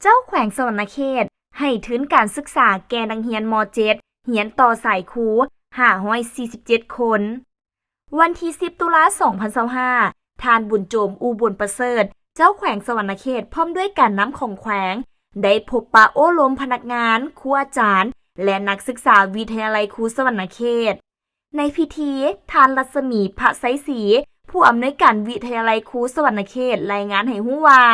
ເຈົ້າແຂວງສະຫວັນນະເຂດ ໃຫ້ທຶນການສຶກສາແກ່ນັກຮຽນ ມໍເຈັດ ຮຽນຕໍ່ສາຍຄູ ຫ້າຮ້ອຍສີ່ສິບເຈັດຄົນ. ວັນທີສິບ ຕຸລາ ສອງພັນຊາວຫ້າ ທ່ານ ບຸນໂຈມ ອູບຸນປະເສີດ ເຈົ້າແຂວງສະຫວັນນະເຂດ ພ້ອມດ້ວຍການນຳຂອງແຂວງ ໄດ້ພົບປະໂອ້ລົມພະນັກງານ, ຄູອາຈານ ແລະ ນັກສຶກສາວິທະຍາໄລຄູສະຫວັນນະເຂດ. ໃນພິທີ, ທ່ານ ລັດສະໝີ ພະໄຊສີ ຜູ້ອຳນວຍການວິທະຍາໄລຄູສະຫວັນນະເຂດ ລາຍງານໃຫ້ຮູ້ວ່າ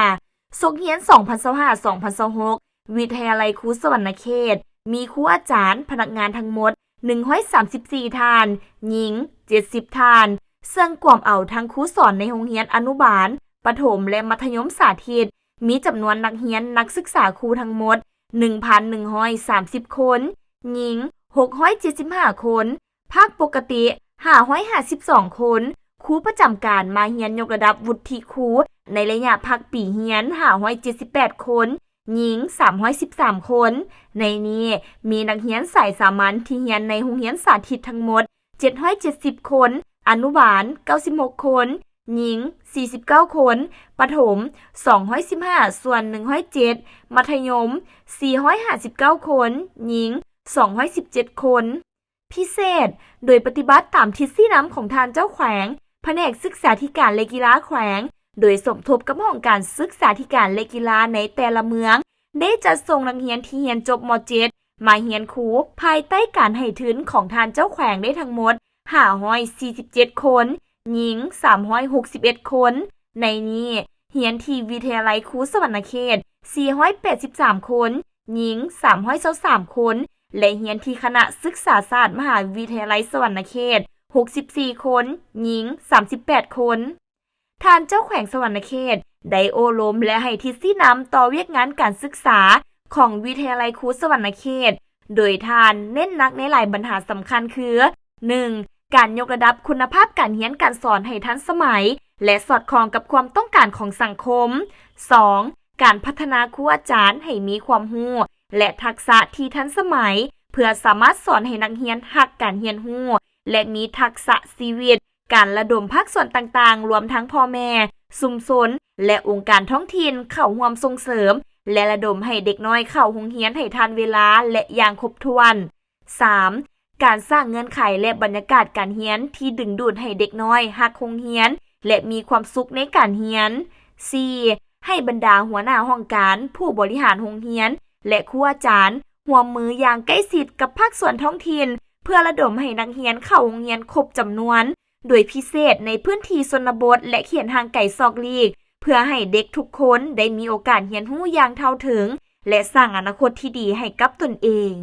ສົກຮຽນ ສອງພັນຊາວຫ້າ ສອງພັນຊາວຫົກ ວິທະຍາໄລຄູສະຫວັນນະເຂດ ມີຄູອາຈານ, ພະນັກງານທັງໝົດ ໜຶ່ງຮ້ອຍສາມສິບສີ່ທ່ານ, ຍິງ ເຈັດສິບທ່ານ, ເຊິ່ງກວມເອົາທັງຄູສອນໃນໂຮງຮຽນອະນຸບານ, ປະຖົມ ແລະ ມັດທະຍົມສາທິດ, ມີຈຳນວນນັກຮຽນນັກສຶກສາຄູທັງໝົດ ໜຶ່ງພັນໜຶ່ງຮ້ອຍສາມສິບຄົນ, ຍິງ ຫົກຮ້ອຍເຈັດສິບຫ້າຄົນ, ພາກປົກກະຕິ ຫ້າຮ້ອຍຫ້າສິບສອງຄົນ, ຄູປະຈຳການມາຮຽນຍົກລະດັບວຸດທິຄູ ໃນໄລຍະພັກປີຮຽນ ຫ້າຮ້ອຍເຈັດສິບແປດຄົນ, ຍິງ ສາມຮ້ອຍສິບສາມຄົນ. ໃນນີ້ ມີນັກຮຽນສາຍສາມັນທີ່ຮຽນໃນໂຮງຮຽນສາທິດທັງໝົດ ເຈັດຮ້ອຍເຈັດສິບຄົນ, ອະນຸບານ ເກົ້າສິບຫົກຄົນ, ຍິງ ສີ່ສິບເກົ້າຄົນ, ປະຖົມ ສອງຮ້ອຍສິບຫ້າ ສ່ວນ ໜຶ່ງຮ້ອຍເຈັດ, ມັດທະຍົມ ສີ່ຮ້ອຍຫ້າສິບເກົ້າຄົນ, ຍິງ ສອງຮ້ອຍສິບເຈັດຄົນ. ພິເສດ, ໂດຍປະຕິບັດຕາມທິດຊີ້ນຳຂອງທ່ານເຈົ້າແຂວງ, ພະແນກສຶກສາທິການ ແລະ ກິລາແຂວງ ໂດຍສົມທົບກັບຫ້ອງການສຶກສາທິການ ແລະ ກິລາໃນແຕ່ລະເມືອງ ໄດ້ຈັດສົ່ງນັກຮຽນທີ່ຮຽນຈົບ ມໍເຈັດ ມາຮຽນຄູ ພາຍໃຕ້ການໃຫ້ທຶນຂອງທ່ານເຈົ້າແຂວງໄດ້ທັງໝົດ ຫ້າຮ້ອຍສີ່ສິບເຈັດຄົນ, ຍິງ ສາມຮ້ອຍຫົກສິບເອັດຄົນ. ໃນນີ້ ຮຽນທີ່ວິທະຍາໄລຄູສະຫວັນນະເຂດ ສີ່ຮ້ອຍແປດສິບສາມຄົນ, ຍິງ ສາມຮ້ອຍຊາວສາມຄົນ ແລະ ຮຽນທີ່ຄະນະສຶກສາສາດມະຫາວິທະຍາໄລສະຫວັນນະເຂດ ຫົກສິບສີ່ຄົນ, ຍິງ ສາມສິບແປດຄົນ. ທ່ານເຈົ້າແຂວງສະຫວັນນະເຂດ ໄດ້ໂອ້ລົມ ແລະ ໃຫ້ທິດຊີ້ນຳຕໍ່ວຽກງານການສຶກສາຂອງວິທະຍາໄລຄູສະຫວັນນະເຂດ ໂດຍທ່ານເນັ້ນໜັກໃນຫຼາຍບັນຫາສຳຄັນຄື ໜຶ່ງ ການຍົກລະດັບຄຸນນະພາບການຮຽນການສອນໃຫ້ທັນສະໄໝ ແລະ ສອດຄ່ອງກັບຄວາມຕ້ອງການຂອງສັງຄົມ. ສອງ ການພັດທະນາຄູອາຈານໃຫ້ມີຄວາມຮູ້ ແລະ ທັກສະທີ່ທັນສະໄໝ ເພື່ອສາມາດສອນໃຫ້ນັກຮຽນຮັກການຮຽນຮູ້ ແລະ ມີທັກສະຊີວິດ. ການລະດົມພາກສ່ວນຕ່າງໆ ລວມທັງພໍ່ແມ່, ຊຸມຊົນ ແລະ ອົງການທ້ອງຖິ່ນ ເຂົ້າຮ່ວມສົ່ງເສີມ ແລະ ລະດົມໃຫ້ເດັກນ້ອຍເຂົ້າໂຮງຮຽນໃຫ້ທັນເວລາ ແລະ ຢ່າງຄົບຖ້ວນ. ສາມ ການສ້າງເງື່ອນໄຂ ແລະ ບັນຍາກາດການຮຽນທີ່ດຶງດູດໃຫ້ເດັກນ້ອຍຮັກໂຮງຮຽນ ແລະ ມີຄວາມສຸກໃນການຮຽນ. ສີ່ ໃຫ້ບັນດາຫົວໜ້າຫ້ອງການ, ຜູ້ບໍລິຫານໂຮງຮຽນ ແລະ ຄູອາຈານ ຮ່ວມມືຢ່າງໃກ້ຊິດກັບພາກສ່ວນທ້ອງຖິ່ນ ເພື່ອລະດົມໃຫ້ນັກຮຽນເຂົ້າໂຮງຮຽນຄົບຈຳນວນ, ໂດຍພິເສດໃນພື້ນທີ່ຊົນນະບົດ ແລະ ເຂດຫ່າງໄກສອກຫຼີກ, ເພື່ອໃຫ້ເດັກທຸກຄົນໄດ້ມີໂອກາດຮຽນຮູ້ຢ່າງເທົ່າເຖິງ ແລະ ສ້າງອະນາຄົດທີ່ດີໃຫ້ກັບຕົນເອງ.